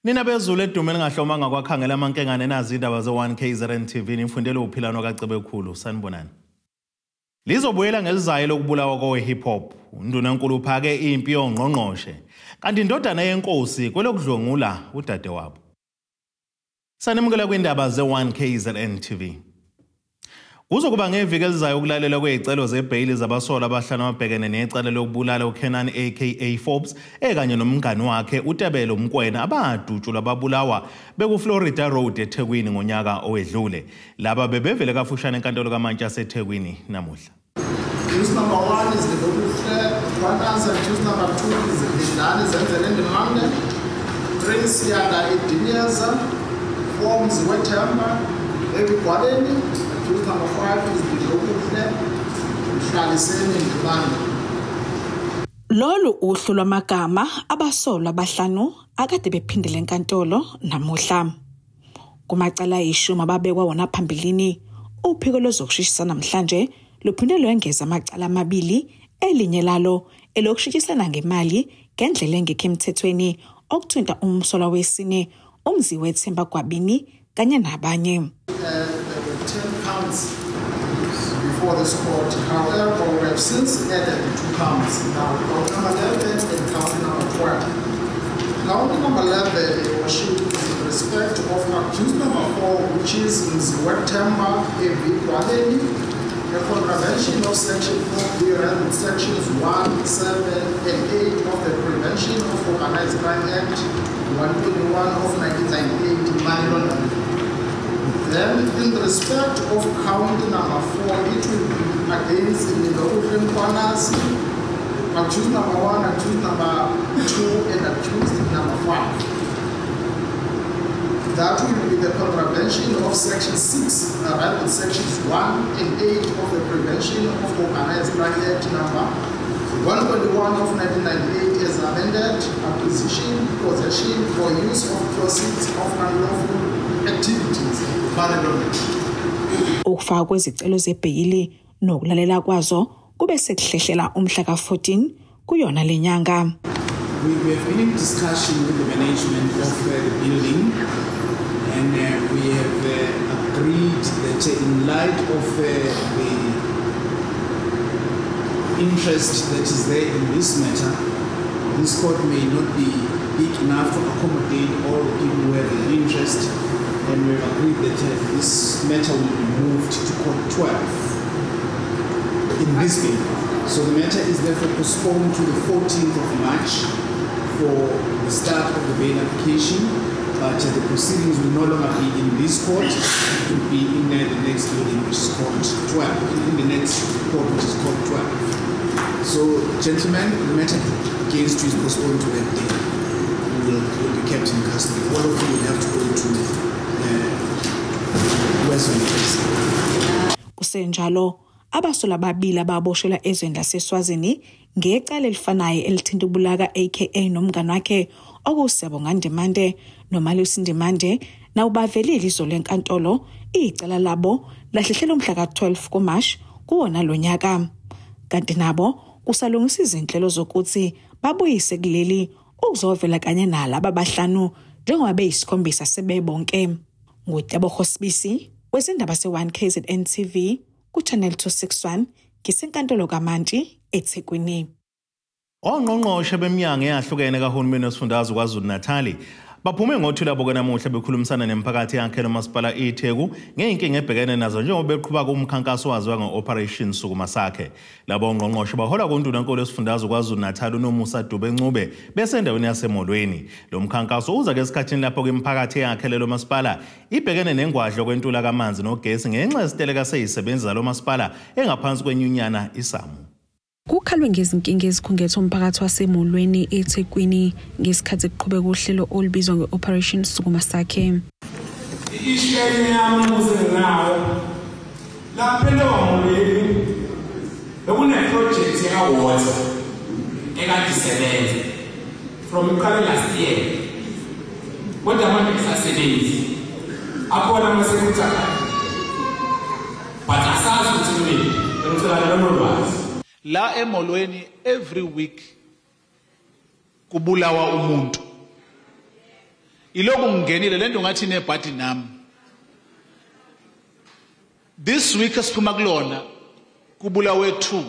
Nina bezulu edume ningahlomanga kwakhangela amankengane nazi indaba ze-1 KZN TV nifundele uphilano kaCebekhulu. Sanibonani. Lizobuyela ngelizayo lokubulawa kowe-hip hop. Undunankulu uphake impi yongqongqoshe. Kanti indodana yenkosi kwelokudlwengula udadewabo. Sanimukela kwindaba ze-1 KZN TV. Kuzokuba ngeviki elizayo ukulalela kwezicelo zebheyili zabasolwa abahlanu ababhekene necala lokubulala uKenan aka Forbes ekanye nomngani wakhe uTebelo Mkwena abadutshulwa babulawa bekuFlorida Road eThekwini ngonyaka owedlule. Laba bebevele kafushane enkantolo kaMantshi yaseThekwini namuhla. Accused number 1 is Lindokuhle Mkhwanazi, accused number 2 is Lindani Zenzele Ndimande, 3 Siyanda Idinieza, 4 Mziwethemba Ebigwaleni. Accused number 5 is Lindokuhle Mhlaliseni Ndimande. Lolu uhlu lwamagama abasolwa abahlanu akade bephindile enkantolo namuhla. Kumacala ayishumi ababekwa wona phambilini, uphiko lwezokushishisa namhlanje luphinde lwengeza amacala amabili, elinye lalo elokushishisana ngemali ngendlela engekho emthethweni okuthinta umsolwa wesine uMziwethemba Gwabini kanye nabanye. There were 10 counts before this court. However, we have since added 2 counts now, count number 11 and count number 12. Count number 11, Your Worship, is in respect of accused number 4, which is Mziwethemba Ebigwaleni, a contravention of Section 4B and Sections 1, 7, and 8 of the Prevention of Organized Crime Act 121 of 1998, money laundering. Then, in respect of count number 4, it will be against Lindokuhle Mkhwanazi, accused number 1, accused number 2, and accused number 5. That will be the contravention of Section 6, rather Sections 1 and 8 of the Prevention of Organized Crime Act number 121 of 1998 as amended, acquisition, possession, or use of proceeds of unlawful activities, money laundering. Ukufakwa kwezicelo zebheyili nokulalela kwazo kube sekuhlehlela umhla ka-14 kuyona lenyanga. We have been in discussion with the management of the building, and we have agreed that in light of the interest that is there in this matter, this court may not be big enough to accommodate all the people who have an interest, and we have agreed that this matter will be moved to court 12 in this building. So the matter is therefore postponed to the 14th of March for the start of the bail application, but the proceedings will no longer be in this court, it will be in the next building, which is court 12, in the next court, which is court 12. So, gentlemen, the matter against you is postponed to that day. You will be kept in custody. All of you will have to go to Western Prison. Kusenjalo, abasolwa ababili ababoshelwa ezweni laseSwazini ngecala elifanayo elithinta ubulaka aka nomngani wakhe okuSiyabonga Ndimande noMalusi Ndimande nabo bavelile izolo enkantolo. Icala labo lahlehlela umhla ka-12 kuMashi kuwona lo nyaka. Kanti nabo kusalungisa izinhlelo zokuthi babuyise kuleli ukuzovela kanye nalaba abahlanu njengoba beyisikhombisa sebebonke. NguTebogo Sibisi wezindaba se-1 KZN TV ku-Channel 261 ngisenkantolo kaMantshi eThekwini. Ongqongqoshe beminyango eyahlukene kahulumeni wesifundazwe KwaZulu-Natal baphume ngothuli labo namuhla bekhulumisana nemphakathi yakhe nomasipala iTheku ngeyinkinga ebhekene nazo njengoba beqhuba kumkhankaso waziwa nge-Operation Sukuma Sakhe. Labo ongqongqoshe bahola kundunankulu wesifundazwe KwaZulu-Natal uNomusa Dube-Ncube besendaweni yaseMolweni. Lo mkhankaso uza ngesikhathini lapho imiphakathi yakhe lelo masipala ibhekene nengwadlo kwentula kamanzi nogesi ngenxa yesiteleka seyisebenzi zalo masipala engaphansi kwenyunyana iSAMWU. Kukhalwe ngezinkinga ezikhungethe umphakathi waseMolweni eThekwini ngesikhathi kuqhubeka uhlelo olubizwa nge-Operation Sukuma Sakhe. I-issue yami nginawo lapha eMolweni bekune-project yaka-water ekade isebenza from iqale last year, kodwa manje isasebenzi akhona ama-security but asazi ukuthi mina ngicela lolo lwazi. La eMolweni every week kubulawa umuntu. Iloku ngingenile lento ngathi nebhadi nami. This week esiphuma kulona kubulawe 2.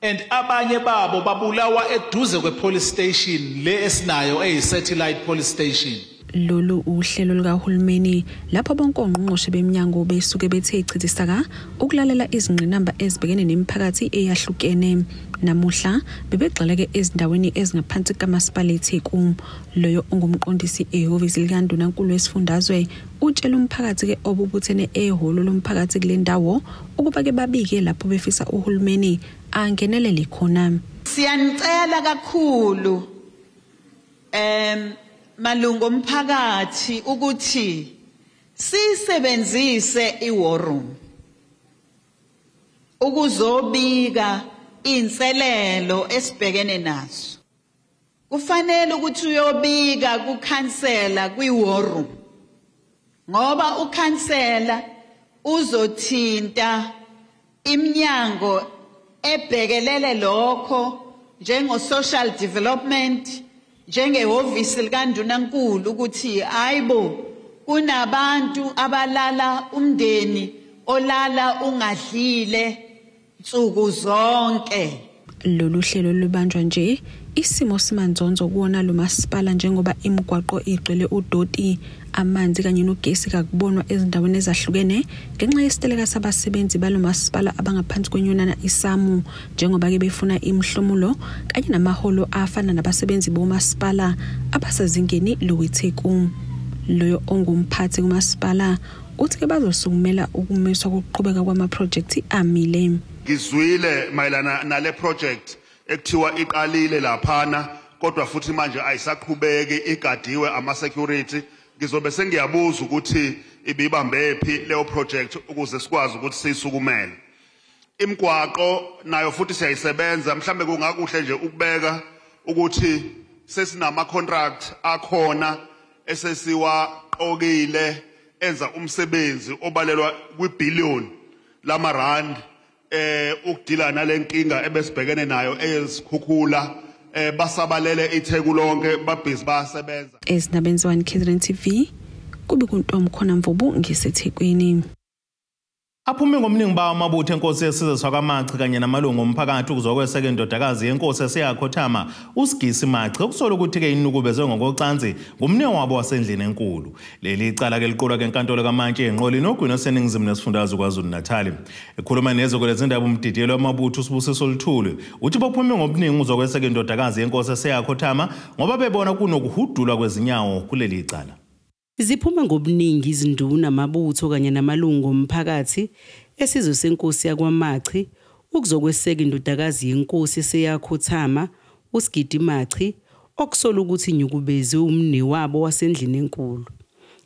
And abanye babo babulawa eduze kwe police station le esinayo eyi satellite police station. Lolu uhlelo lukahulumeni lapho bonke ongqongqoshe beminyango besuke bethe ichithisaka ukulalela izingqinamba ezibhekene nemiphakathi eyahlukene. Namuhla bebegxileke ezindaweni ezingaphansi kamasipala eTheku. Loyo ongumqondisi ehhovisi likaNdunankulu wesifundazwe utshela umphakathi ke obubuthene ehholo lomphakathi kule ndawo ukuba ke babike lapho befisa uhulumeni angenelele khona. Siyanicela kakhulu malungu omphakathi ukuthi sisebenzise i-war room ukuzobika inselelo esibhekene nazo. Kufanele ukuthi uyobika kukhansela kwi-war room, ngoba ukhansela uzothinta iminyango ebhekelele lokho njengo social development, njengehhovisi likaNdunankulu, ukuthi hayibo kunabantu abalala umndeni olala ungadlile nsuku zonke. Lolu hlelo lubanjwa nje isimo simanzonzo kuwona lo masipala njengoba imigwaqo igcwele udoti, amanzi kanye nogesi kakubonwa ezindaweni ezahlukene ngenxa yesiteleka sabasebenzi balo masipala abangaphansi kwenyunyana iSAMU, njengoba ke befuna imihlomulo kanye namaholo afana nabasebenzi bomasipala abasezingeni loweTheku. Loyo ongumphathi kumasipala uthi ke bazosukumela ukumiswa kokuqhubeka kwamaprojekthi amile. Ngizwile mayelana nale project ekuthiwa iqalile laphana, kodwa futhi manje ayisaqhubeki, igadiwe ama security. Ngizobe sengiyabuza ukuthi ibibambe phi leyo project ukuze sikwazi ukuthi siyisukumele. Imigwaqo nayo futhi siyayisebenza, mhlambe kungakuhle nje ukubeka ukuthi sesinama contract akhona esesiwaqokile enza umsebenzi obalelwa kwibillion lamarand ukudila nalenkinga ebesibhekene nayo eyesikhukhula. Basabalele iTheku lonke, babhizi bayasebenza. Ezindabeni ze-1 KZN TV kube kuntomkhona Mvubu ngiseThekwini. Aphume ngomningi bawo amabutho enkosi yesizwe sakwaMachi kanye namalungu omphakathi ukuzokweseka indodakazi yenkosi eseyakhothama uSigisi Machi okusola ukuthi-ke inukubezwe ngokocansi ngumnini wabo wasendlini enkulu. Leli cala-ke liqulwa ke enkantolo kaMantshi eNqoli nogwini oseningizimu nesifundazwe KwaZulu-Natal. Ekhuluma nezwe lezindaba umdidiyelo wamabutho uSibusiso Luthuli uthi baphume ngobuningi uzokweseka indodakazi yenkosi eseyakhothama ngoba bebona kunokuhudulwa kwezinyawo kuleli cala. Ziphuma ngobuningi izinduna, amabutho kanye namalungu omphakathi esizwe senkosi yakwaMachi ukuzokweseka indodakazi yenkosi eseyakhothama uSigidi Machi okusola ukuthi inyukubezwe umni wabo wasendlini enkulu.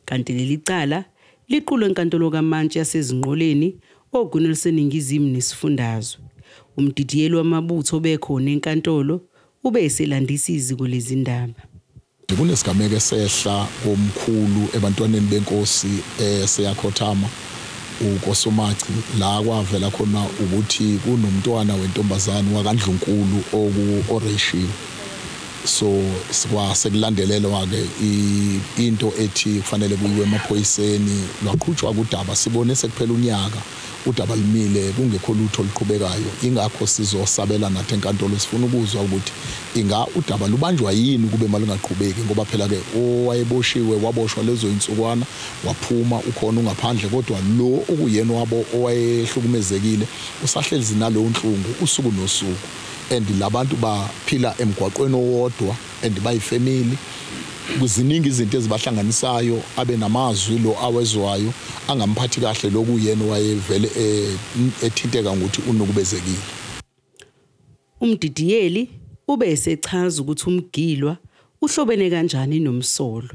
Kanti leli cala liqulwe enkantolo kaMantshi yaseZinqoleni ogwini oluseningizimu nesifundazwe. Umdidiyeli wamabutho bekhona enkantolo ube eselandisa iziko lezindaba. Kunesigameko esehla komkhulu ebantwaneni benkosi eseyakhothama uNkosi la kwavela khona ukuthi kunomntwana wentombazane wakaNdlunkulu oreshiwe. So kwasekulandelelwa ke into ethi kufanele kuyiwe emaphoyiseni, lwaqhutshwa kudaba, sibone sekuphela unyaka udaba limile kungekho lutho oluqhubekayo. Ingakho sizosabela nathi enkantolo, sifuna ukuzwa ukuthi inga udaba lubanjwa yini kube malungaqhubeki, ngoba phela ke owayeboshiwe waboshwa lezo insukwana waphuma ukhona ungaphandle, kodwa lo okuyena wabo owayehlukumezekile usahlezi nalowo nhlungu usuku nosuku. And labantu baphila emgwaqweni owodwa and bayifamily, kuziningi izinto ezibahlanganisayo, abe namazwi lo awezwayo angamphathi kahle lokuyena wayevele ethinteka ngokuthi unokubezekile. Umdidiyeli ube esechaza ukuthi umgilwa uhlobene kanjani nomsolwa.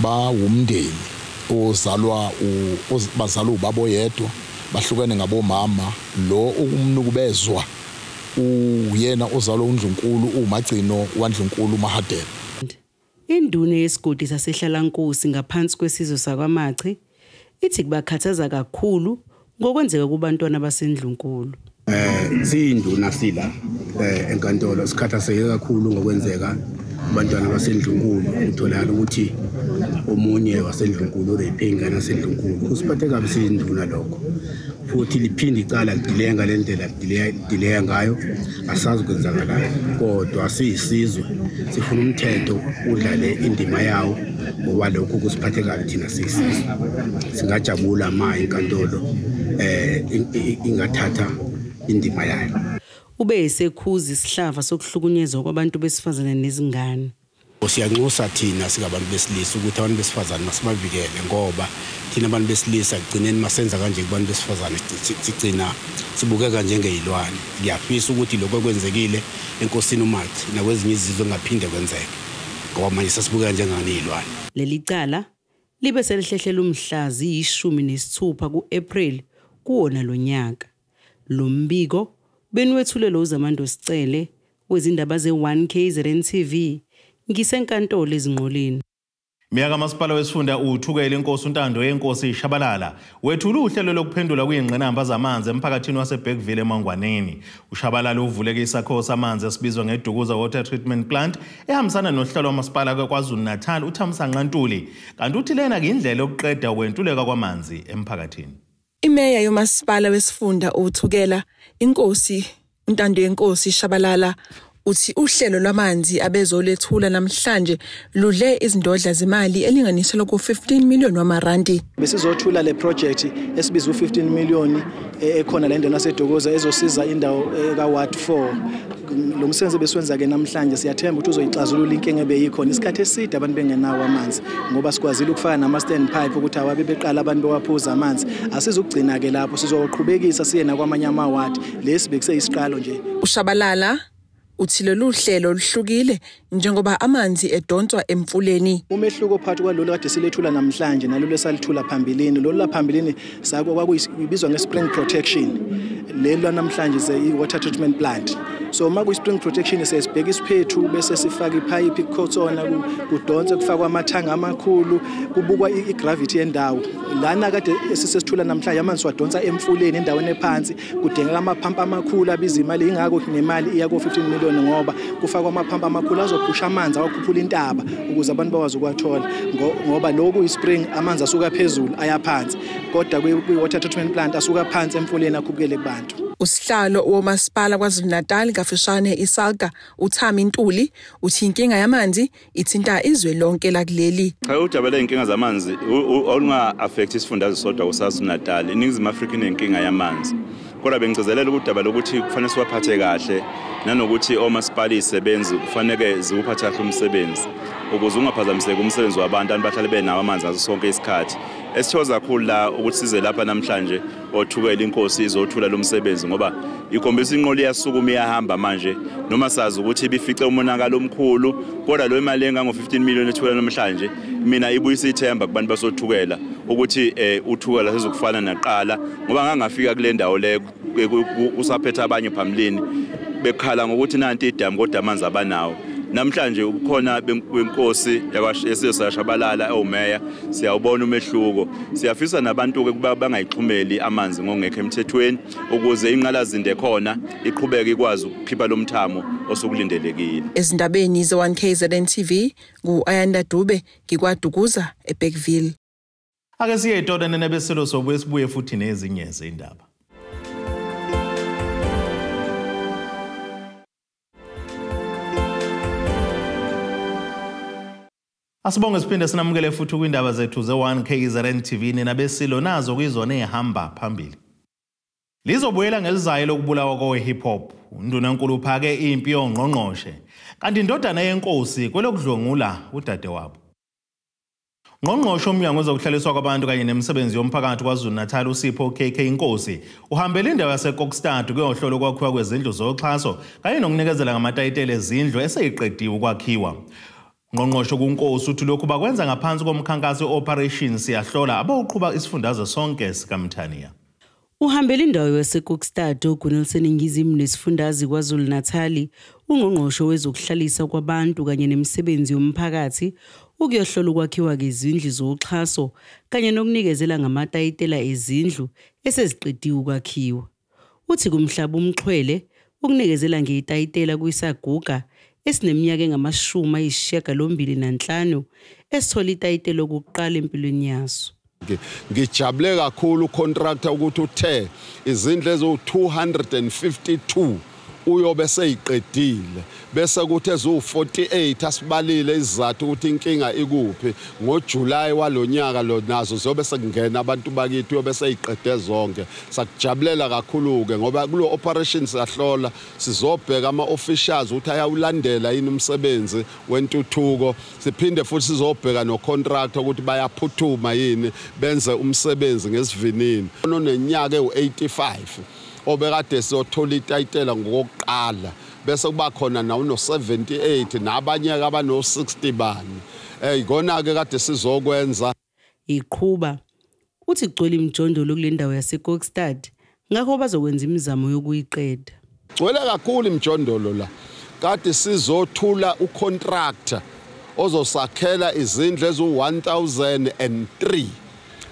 Bawumndeni ozalwa bazalwa ubaba oyedwa, bahlukene ngabomama. Lo umnukubezwa uyena ozalwa uNdlunkulu uMagcino waNdlunkulu uMahadebe. Induna yesigodi saseHlalankosi ngaphansi kwesizwe sakwaMachi ithi kubakhathaza kakhulu ngokwenzeka kubantwana basendlunkulu. Siyinduna sila enkantolo sikhathazeke kakhulu ngokwenzeka Abantwana basendlunkulu utholakala ukuthi omunye wasendlunkulu urephe ingane yasendlunkulu. Kusiphathe kabi siyinduna lokho. Futhi liphinde icala lidileya ngale ndlela lidileya ngayo, asazi kwenzakalayo. Kodwa siyisizwe sifuna umthetho udlale indima yawo, ngoba lokhu kusiphathe kabi thina siyisizwe. Singajabula ma inkantolo ingathatha indima yayo. Ube esekhuza isihlava sokuhlukunyezwa kwabantu besifazane nezingane. Siyanxusa thina singabantu besilisa ukuthi abantu besifazane masibavikele, ngoba thina abantu besilisa kugcineni masenza kanje kubantu besifazane sigcina sibukeka njengeyilwane. Ngiyafisa ukuthi lokho kwenzekile enkosini uMachi nakwezinye izizwe ngaphinde kwenzeke, ngoba manje sasibukeka njenganeyilwane. Leli cala libe selihlehlela umhla ziyi-16 ku-April kuwona lo nyaka. Lo mbiko beniwethulelwe uZamando Sicele wezindaba ze-1 KZN TV ngisenkantolo eZinqoleni. Meya kamasipala wesifunda uThukela inkosi uNtando yenkosi Shabalala wethula uhlelo lokuphendula kuyingqinamba zamanzi emphakathini waseBergville eMangwaneni. uShabalala uvuleke isakhiwo samanzi esibizwa ngeDukuza Water Treatment Plant ehambisana nohlelo lwamasipala kwaKwaZulu-Natal uThamsanqa Ntuli, kanti uthi lena indlela yokuqeda ukwentuleka kwamanzi emphakathini. Imeya yomasipala wesifunda uThukela inkosi uNtando yenkosi Shabalala uthi uhlelo lwamanzi abezolethula namhlanje ludle izindodla zemali elinganiselwa ku-15 million wamarandi. Besizothula le project esibizwa u-15 million ekhona la endaweni yaseDukuza ezosiza indawo ka-Ward 4. Lo msebenzi besiwenza ke namhlanje siyathemba ukuthi uzoyixazulula inkinga ebeyikhona isikhathi eside abantu bengenawo amanzi, ngoba sikwazile ukufaka nama-stand pipe ukuthi awabe beqala abantu bewaphuza amanzi. Asizukugcina ke lapho, sizoqhubekisa siye nakwamanye amawadi. Lesi bekuseyisiqalo nje. uShabalala uthi lolu hlelo luhlukile njengoba amanzi edonswa emfuleni. Umehluko phakathi kwalolu kade silethula namhlanje nalolu esalithula phambilini, lolu laphambilini kwakuyibizwa nge-spring protection, lelu namhlanje i-water treatment plant. So uma kuyi-spring protection siyasibheka isiphethu bese sifaka iphayiphi kukhothona kudonse kufakwa amathanga amakhulu, kubukwa i-gravity yendawo. Lana kade esisesithula namhlanje amanzi siwadonsa emfuleni endaweni ephansi, kudingeka amaphampu amakhulu abiza imali, ingakho nemali iya ko-15 million ngoba kufakwa amaphampu amakhulu azophusha amanzi awakhuphula intaba ukuze abantu bakwazi ukuwathola, ngoba lokhu i-spring amanzi asuka phezulu aya phansi, kodwa kwi-water treatment plant asuka phansi emfuleni akhuphukele kubantu. Usihlalo womasipala KwaZulu-Natal kafushane iSalga uThami Ntuli uthi inkinga yamanzi ithinta izwe lonke lakuleli. Cha, udaba ley'nkinga zamanzi olunga-affect isifundazwe sodwa kuKwaZulu-Natal. INingizimu Afrika inenkinga yamanzi, kodwa bengigcizelela udaba lokuthi kufanele siwaphathe kahle nanokuthi omasipala izisebenzi kufanele ziwuphathe kahle umsebenzi ukuze ungaphazamiseki umsebenzi wabantu, abantu bahlale benawo amanzi ngaso sonke isikhathi. Esithokoza kakhulu la ukuthi size lapha namhlanje oThukela inkosi izothula lo msebenzi, ngoba ikhombisa inqola iyasukuma iyahamba manje, noma sazi ukuthi ibifice umonakalo omkhulu, kodwa lo imali engango-15 million ethula namhlanje mina ibuyisa ithemba kubantu basoThukela ukuthi uThukela sezokufana naqala, ngoba ngangafika kule ndawo le usaphethe abanye phambilini bekhala ngokuthi nanti idamu kodwa amanzi abanawo. Namhlanje ubukhona benkosi yesizwe saShabalala ewumeya siyawubona umehluko. Siyafisa nabantu-ke ukuba bangayixhumeli amanzi ngokungekho emthethweni ukuze inqalazinde khona iqhubeke ikwazi ukukhipha lo mthamo osukulindelekile. Ezindabeni ze-1 KZN TV ngu-Ayanda Dube ngikwaDukuza eBergville. Ake siye ey'tolo nebesilo sobuye sibuye futhi nezinye zezindaba. Asibonge siphinde sinamukele futhi kwindaba zethu ze-1 KZN TV nabesilo nazo kuyizona ezihamba phambili. Lizobuyela ngelizayo lokubulawa kowe-hip hop. Undunankulu uphake impi yongqongqoshe kanti indodana yenkosi kwelokudlwengula udadewabo. Ngqongqoshe omnyango wezokuhlaliswa kwabantu kanye nemisebenzi yomphakathi KwaZulu-Natal uSipho KK Nkosi uhambele indawo yaseKokstad kuyohlola ukwakhiwa kwezindlu zoxhaso kanye nokunikezela ngamatayitela ezindlu eseyiqediwe ukwakhiwa. Ngqongqoshe kuNkosi uthi lokhu bakwenza ngaphansi komkhankaso Operation Siyahlola abawuqhuba isifundazwe sonke sikaMthaniya. Uhambele indawo yaseKokstad ogwini oluseningizimu nesifundazwe KwaZulu-Natal ungqongqoshe wezokuhlalisa kwabantu kanye nemisebenzi yomphakathi ukuyohlola ukwakhiwa kwezindlu zoxhaso kanye nokunikezela ngamatayitela ezindlu eseziqediwe ukwakhiwa. Uthi kumhlaba umxhwele ukunikezela ngetayitela kwisaguga esineminyaka engama-85 esithola itayitela lokuqala empilweni yaso. Ngijabule kakhulu ucontractor ukuthi uthe izindlu eziwu-252 uyobe seyiqedile, bese kuthi eziwu-48 asibalile izizathu ukuthi inkinga ikuphi. NgoJuly walonyaka lo nazo zobe sekungena abantu bakithi uyobe seyiqede zonke. Sakujabulela kakhulu-ke ngoba kulo operation siyahlola, sizobheka ama-officials ukuthi ayawulandela yini umsebenzi wentuthuko, siphinde futhi sizobheka no-contractor ukuthi bayaphuthuma yini benze umsebenzi ngesivinini. Ononyaka ewu-85 obekade siyothola itayitela ngokuqala, bese kuba khona nawo no-78 nabanye abano-60 bani. Ikona ke kade sizokwenza. Iqhuba uthi kugcwele imijondolo kule ndawo yaseKokstad, ngakho bazokwenza imizamo yokuyiqeda. Gcwele kakhulu imijondolo la. Kade sizothula ucontractor ozosakhela izindlu eziwu-1003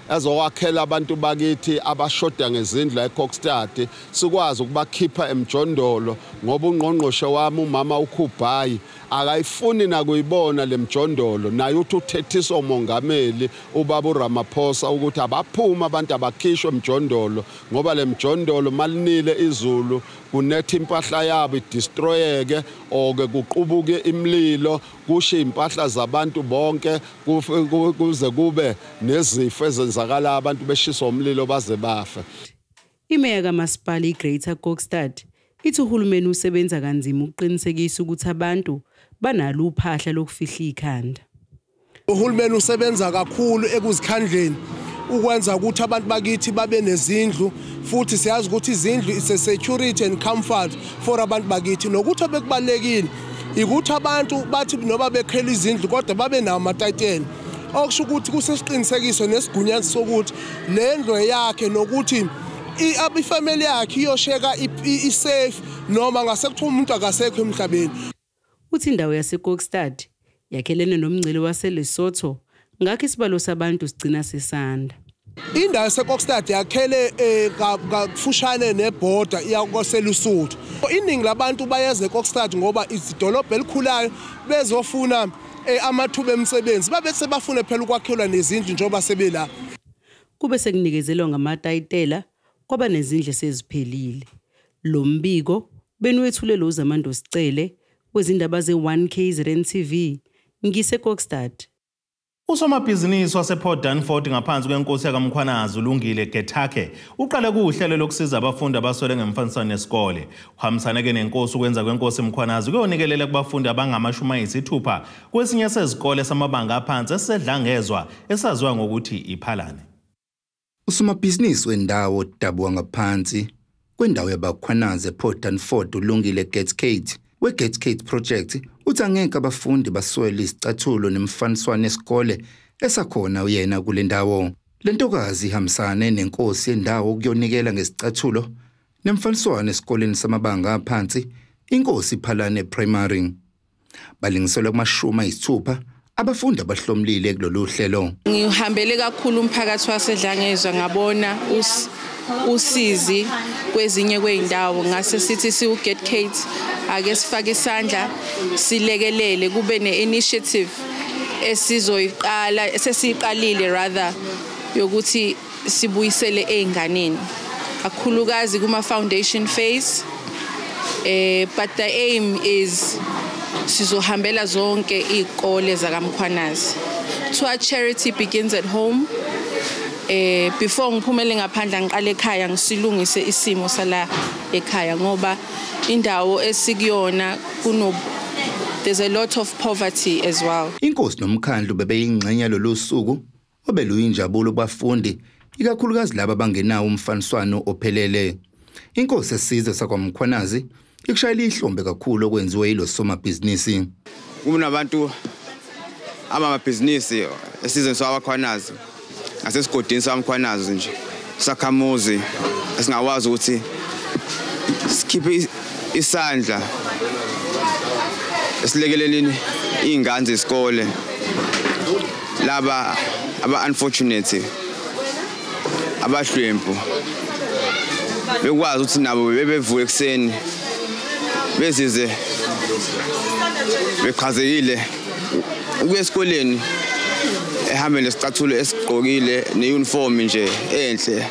ezokwakhela abantu bakithi abashoda ngezindlu eKokstad, sikwazi ukubakhipha emjondolo ngoba ungqongqoshe wami umama uKhubhayi akayifuni nakuyibona lemjondolo. Naye uthi uthethiswa umongameli ubaba uRamaphosa ukuthi abaphuma abantu abakhishwe emjondolo ngoba lemjondolo malinile izulu kunetha impahla yabo idestroyeke oke kuqubuke imililo kushe impahla zabantu bonke kuze kube nezifo ezenzakala abantu beshiswa umlilo baze bafe. Imeya kamasipala iGreater Kokstad ithi uhulumeni usebenza kanzima ukuqinisekisa ukuthi abantu banalo uphahla lokufihla ikhanda. Uhulumeni usebenza kakhulu ekuzikhandleni ukwenza ukuthi abantu bakithi babe nezindlu, futhi siyazi ukuthi izindlu is a security and comfort for abantu bakithi. Nokuthi obekubalekile ukuthi abantu bathi noba bekhela izindlu kodwa babe nawo amatayitela, okusho ukuthi kusesiqinisekiso nesigunyazi sokuthi le ndlu yakhe nokuthi ifamily yakhe iyosheka i-safe noma ngase kuthiwa umuntu akasekho emhlabeni. Uthi indawo yaseKokstad yakhelene nomngcele waseLesotho, ngakho isibalo sabantu sigcina sisanda. Indawo yaseKokstad yakhele kafushane nebhoda yakoseLesotho. Iningi labantu bayeza eKokstad ngoba idolobha elikhulayo, bezofuna amathuba emisebenzi, babe sebafuna phela ukwakhelwa nezindlu njengoba sebela. Kube sekunikezelwa ngamatayitela kwaba nezindlu seziphelile. Lo mbiko beniwethule lo Zamando Sicele wezindaba ze-1 KZN TV ngiseKokstad. Usomabhizinisi wasePort Dunford ngaphansi kwenkosi yakaMkhwanazi uLungile Gethakhe uqale kuhlelo lokusiza abafundi abaswele ngemfaniswano yesikole. Uhambisane-ke nenkosi ukwenza kwenkosi Mkhwanazi kuyonikelela kubafundi abangama-60 kwesinye sezikole samabanga aphansi esisedlangezwa esaziwa ngokuthi iPhalane. Usomabhizinisi wendawo odabuka ngaphansi kwendawo yabaKhwanazi ePort Dunford uLungile Gethkate we-Gethkate Project uthi angeke abafundi baswele isicathulo nemfaniswano esikole esakhona uyena kule ndawo. Le ntokazi ihambisane nenkosi yendawo ukuyonikela ngesicathulo nemfaniswano esikoleni samabanga aphansi Inkosi Phalane Primary. Balingiselwa kuma-60 abafundi abahlomlile kulolu hlelo. Ngihambele kakhulu umphakathi waseDlangezwa, ngabona usizi kwezinye kweyindawo, ngase sithi siwu-Gethkate ake sifake isandla silekelele kube ne-initiative esizoyiqala esesiyiqalile rather yokuthi sibuyisele ey'nganeni kakhulukazi kuma-foundation phase, but the aim is sizohambela zonke iy'kole zakaMkhwanazi. Kuthiwa charity begins at home. Before ngiphumele ngaphandle ngiqale ekhaya ngisilungise isimo sala ekhaya ngoba indawo esikuyona there's a lot of poverty as well. Inkosi nomkhandlu bebeyingxenye lolu suku obeluyinjabulo kubafundi ikakhulukazi laba abangenawo umfaniswano ophelele. Inkosi esizwe sakwaMkhwanazi ikushayela ihlombe kakhulu okwenziwe yilo somabhizinisi. Kunabantu abamabhizinisi esizweni sakwaMkhwanazi nasesigodini sakwaMkhwanazi nje sakhamuzi esingakwazi ukuthi sikhiphe isandla esilekeleleni iy'ngane zesikole laba aba-unfortunate abahlwempu bekwazi ukuthi nabo bebevuka ekuseni bezize Bechazekile ukuya esikoleni ehambe nesicathulo esigqokile neuniform nje enhle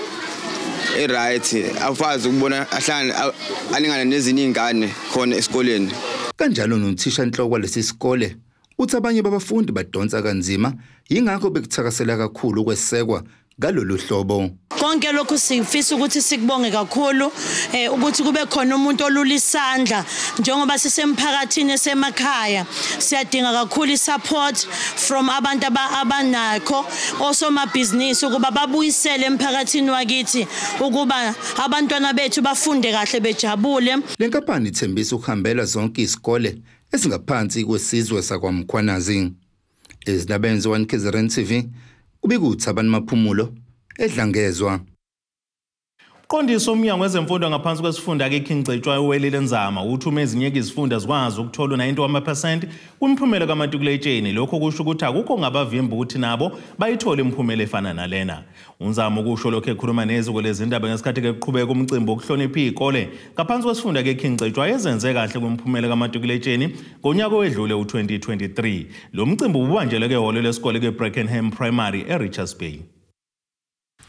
e-right, afazi ukubona ahlangane alingane nezinye izingane khona esikoleni. Kanjalo nothisha inhloko lesi sikole uthi abanye babafundi badonsa kanzima, yingakho bekuthakasela kakhulu ukwesekwa ngalolu hlobo. Konke lokhu sifisa ukuthi sikubonge kakhulu ukuthi kube khona umuntu olula isandla njengoba sisemphakathini esemakhaya. Siyadinga kakhulu i-support from abantu abanakho osomabhizinisi ukuba babuyisele emphakathini wakithi ukuba abantwana bethu bafunde kahle bejabule. Le nkampani ithembisa ukuhambela zonke izikole ezingaphansi kwesizwe sakwaMkhwanazi. Ezindabeni ze-1 KZN TV kubikuthi Maphumulo eDlangezwa. Qondisa umnyango wezemfundo ngaphansi kwesifunda ke-King Cetshwayo uWelile Nzama uthi uma ezinye izifunda zikwazi ukuthola 91% kwimiphumela kamatikuletsheni, lokho kusho ukuthi akukho ngabavimba ukuthi nabo bayithole imiphumela efana nalena. UNzama ukusho lokho ekhuluma neziko lezindaba ngesikhathi kuqhubeka umcimbi wokuhlonipha izikole ngaphansi kwesifunda ke-King Cetshwayo ezenze kahle kwimiphumela kamatikuletsheni ngonyaka owedlule u-2023. Lo mcimbi ububanjelwe ehholo lesikole ke-Brackenham Primary e-Richards Bay.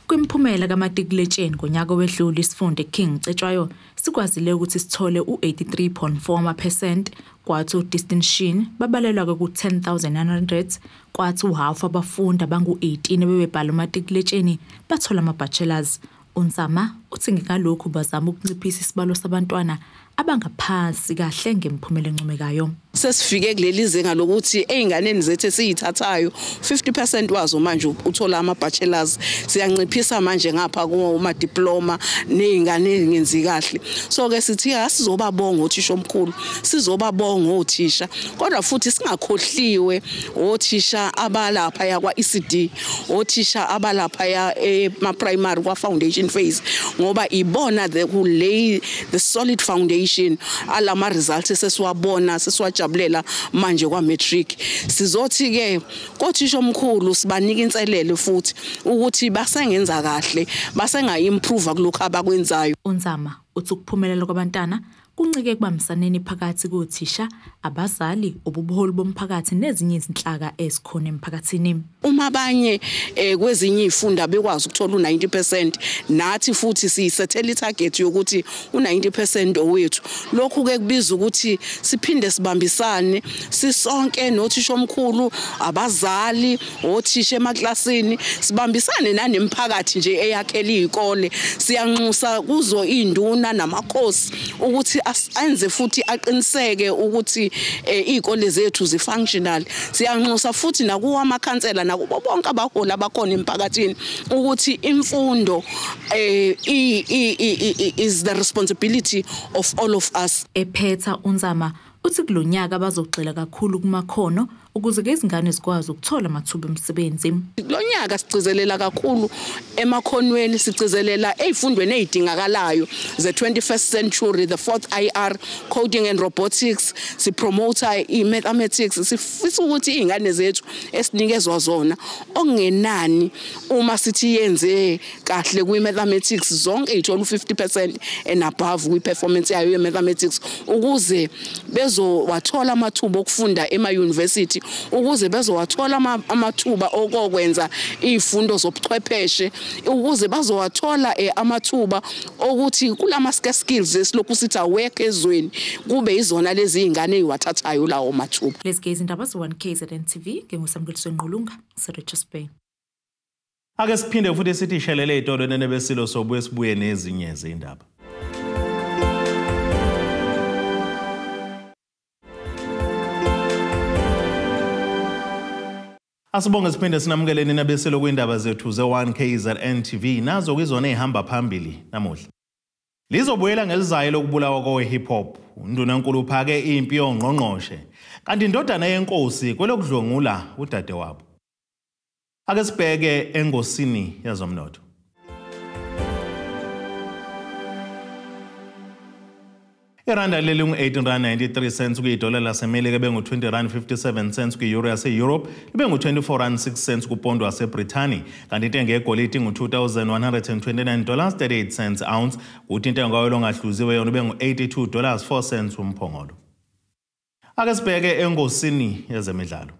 Kwimiphumela kamatikuletsheni ngonyaka owedlule isifunda King Cetshwayo sikwazile ukuthi sithole u-83.4%, kwathi u-distinction babalelwa ku-10,900, kwathi uhafu abafundi abangu-18 bebebhala umatikuletsheni bathola ama-bachelors. UNzama uthi ngalokhu bazama ukunciphisa isibalo sabantwana abangaphansi kahle ngemiphumela encomekayo. Sesifike kuleli zinga lokuthi ey'nganeni zethu esiyithathayo 50% wazo manje uthola ama-bachelors. Siyanciphisa manje ngapha kuma-diploma ney'ngane ey'ngenzi kahle. So-ke sithi asizobabonga othisha omkhulu, sizobabonga othisha, kodwa futhi singakhohliwe othisha abalaphaya kwa-ECD, othisha abalaphaya ema-primary kwa-foundation phase, ngoba ibona who lay the solid foundation alama results sesiwabona sesiwajabulela manje kwa matric. Sizothi ke kothisha omkhulu sibanika inselelo futhi ukuthi basengenza kahle, basenga improve kulokho abakwenzayo. UNzama uthi ukuphumelela kwabantwana kuncike ekubambisaneni phakathi kothisha, abazali, ubuholi bomphakathi nezinye izinhlaka ezikhona emphakathini. Uma abanye kwezinye izifunda bekwazi ukuthola u-90%, nathi futhi siyisethela i-target yokuthi u-90% owethu. Lokhu ke kubiza ukuthi siphinde sibambisane sisonke nothisha omkhulu, abazali, othisha emaklasini, sibambisane nanemphakathi nje eyakhela izikole. Siyanxusa kuzo induna namakhosi ukuthi enze futhi aqiniseke ukuthi izikole zethu zi-functional. Siyanxusa futhi nakuwo amakhansela nakubo bonke abaholi abakhona emphakathini ukuthi imfundo is the responsibility of all of us. Ephetha uNzama uthi kulonyaka bazogxila kakhulu kumakhono ukuze ke izingane zikwazi ukuthola amathuba emisebenzi. Lonyaka sigcizelela kakhulu emakhonweni, sigcizelela ezifundweni ezidingakalayo ze 21st century, the 4th IR, coding and robotics, sipromote i-mathematics. Sifisa ukuthi izingane zethu esinikezwa zona okungenani uma sithi yenze kahle kwi-mathematics zonke ithola u-50% and above kwi-performance yayo ye-mathematics, ukuze bezowathola amathuba okufunda ema-university, ukuze bezowathola amathuba okokwenza izifundo zobuchwepheshe, ukuze bazowathola amathuba okuthi kulama skills esilokhu sithi awekho ezweni kube izona lezi izingane eziwathathayo lawo mathuba. Lezi izindaba ze-1 KZN TV nginguSamukeliso Ngqulunga, Richards Bay. Ake siphinde futhi sithi shelele itolo nenebesilo sobuye sibuye nezinye izindaba. Asibonge siphinde sinamukeleni nabeselo kwindaba zethu ze-1 KZN TV, nazo kizona ezihamba phambili namuhla. Lizobuyela ngelizayo lokubulawa kowe-hip hop. UNdunankulu uphake impi yongqongqoshe, kanti indodana yenkosi kwelokudlwengula udadewabo. Ake sibheke engosini yezomnotho. Iranda leli ngu-18.93 kuyidola laseMelika, bengu-20.57 kwi-euro yase-Europe, libe ngu-24.06 kupondo waseBrithani, kanti intengo yegolide ingu-$2,129.38 ounce, kuthi intengo yayo longahluziwe yona ibe ngu-$82.04 umphongolo. Ake sibheke engosini yezemidlalo.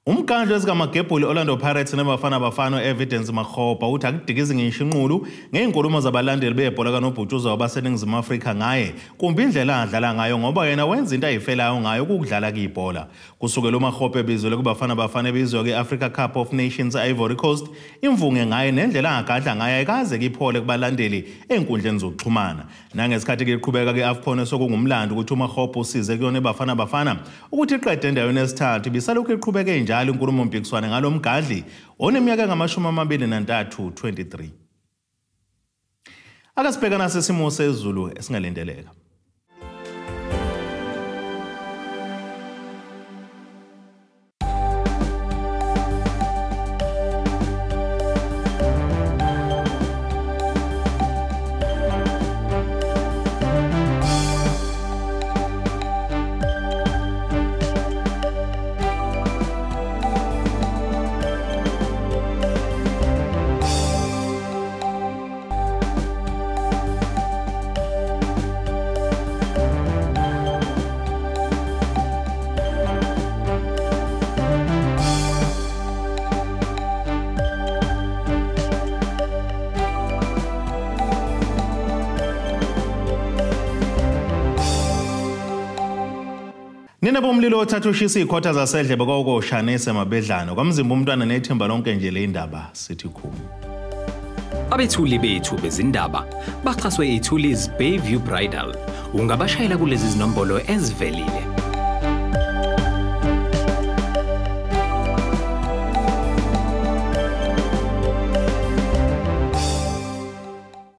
Umkhandlu ezikamagebhuli Orlando Pirates neBafana Bafana Evidence Makgopa uthi akudikizi ngisho inqulu ngey'nkulumo zabalandeli bebhola kanobhutshuzwayo abaseNingizimu Afrika ngaye kumbe indlela adlala ngayo ngoba yena wenza into ayifelayo ngayo ukudlala kuyibhola. Kusukela uMakgopa ebizwele kuBafana Bafana ebizwa ke-Africa Cup of Nations Ivory Coast, imvunge ngaye nendlela angadla ngayo ayikaze kuyiphole kubalandeli ey'nkundleni zokuxhumana. Nangesikhathi kuqhubeka ke-AFCON sokungumlando ukuthi uMakgopa usize kuyona iBafana Bafana ukuthi iqede endaweni yesithathu, ibisalokhu iqhubeke njalo inkulumo mpikiswano ngalo mgadli oneminyaka engama-23 23. Ake sibheke nasesimo sezulu esingalindeleka. Nina bomlilo othatha ushisa izikhotha zasedlebe kokoshanise mabedlana kwamzimba umntwana nethemba lonke nje le indaba sithi khumu. Abethuli bethu bezindaba baxhaswe iThulis Bayview Bridal. Ungabashayela kulezi zinombolo ezivelile.